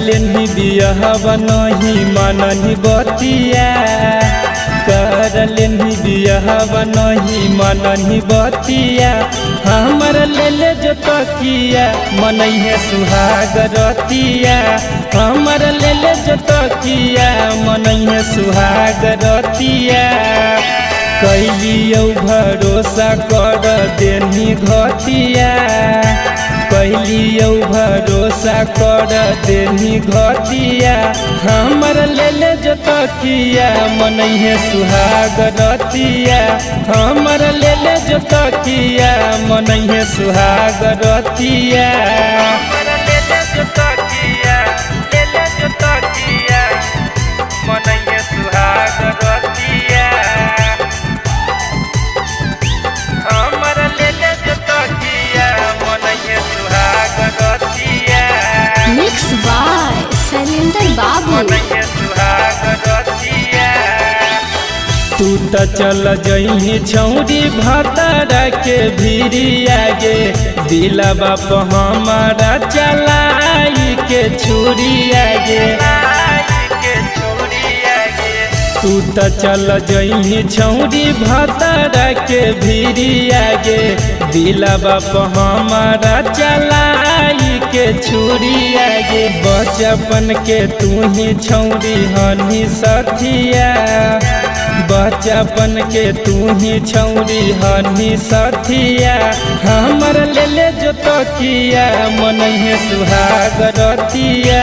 लेनी बियाहवा नहीं माननी बतिया, कर लेनी बियाहवा नहीं माननी बतिया। हमर ले ले जो तकिया मनैहे सुहाग रतिया, हमर ले ले जो तकिया मनैहे सुहाग रतिया। कैलियौ भरोसा कर देनी घटिया, कैलियौ भरोसा कर देनी घटिया। हमर ले ले जो तकिया मनैहे सुहाग रतिया, हमर ले ले जो तकिया मनैहे सुहाग रतिया। हमर ले ले जो तकिया, ले ले जो तकिया मनैहे सुहाग रतिया। हमर ले ले जो तकिया मनैहे सुहाग रतिया। मिक्स बाय शैलेंद्र बाबू। मनैहे सुहाग रतिया। तू त चल जइही छौरी भतारा के भिरिया गे, दिला बाप हमारा चलाई के छुरिया गे। तू त चल जइही छौरी भतारा के भिरिया गे, दिला बाप हमारा चलाई के छुरिया गे। बचपन के तू ही छौरी हनी सथिया, बचपन के तू ही छौरी हनी सथिया। हमर ले ले जो तकिया मनैहे सुहाग रतिया,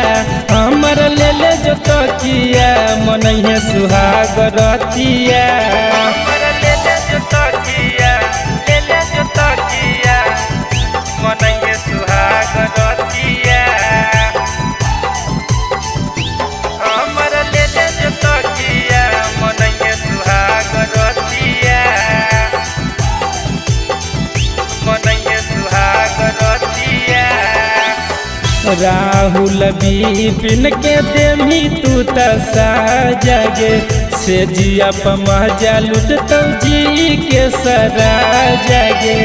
हमर ले ले जो तकिया मनैहे सुहाग रतिया। हमर ले ले जो तकिया, ले ले जो तकिया मनैहे सुहाग रतिया। हमर ले ले जो तकिया मनैहे सुहाग रतिया, मनैहे सुहाग रतिया। राहुल बिपिन के देमी तू त साजगे, से जिया पमजा लुटतौ जी के सराजगे।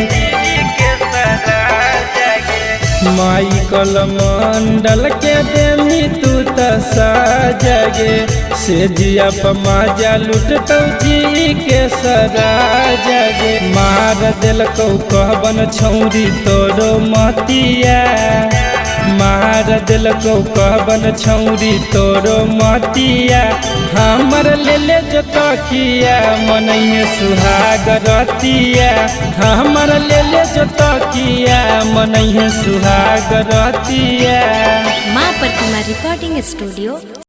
माइकल मंडल के देमी तू त साजगे, से जिया पमजा लुटतौ जी के सराजगे। मार देलकौ कहबन छौरी तोरो मतिया, मार देलकौ कहबन छौरी तोरो मतिया। हमर ले ले जो तकिया मनैहे सुहाग रतिया, हमर ले ले जो तकिया मनैहे सुहाग रतिया। माँ प्रतिमा रिकॉर्डिंग स्टूडियो।